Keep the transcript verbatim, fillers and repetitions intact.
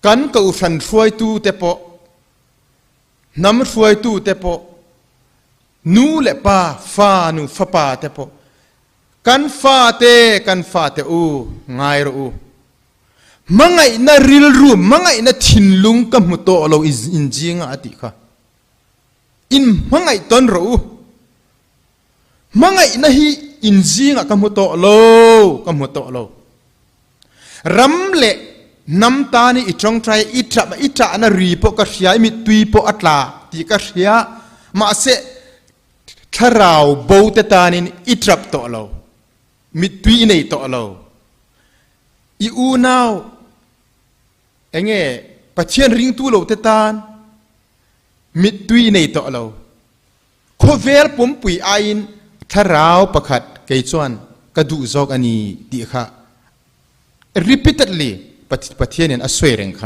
Kan ka u hran hruaitu te pawh, hnam hruaitu te pawh, nu le pa, fanu, fapa te pawh, kan fate, kan fate u, ngai rawh u. Hmangaihna rilru, hmangaihna thinlung ka hmu tawh lo in, in zinga a tih kha. In hmangaih tawn rawh u. Hmangaihna hi in zinga ka hmu tawh lo, ka hmu tawh lo. Ram le hnam tanin i ṭawngṭai, i ṭap, i ṭahna ri pawh ka hria, i mittui pawh a tla, ti ka hria. Mahse, thlarau bo te tanin i ṭap tawh lo. Mittui i nei tawh lo. I unau, enge, Pathian ringtu lo te tan, mittui i nei tawh lo. Khawvel pumpui aiin thlarau pakhat kei chuan ka duh zawk a ni tih kha repeatedly Path-, Pathianin a sawi reng kha.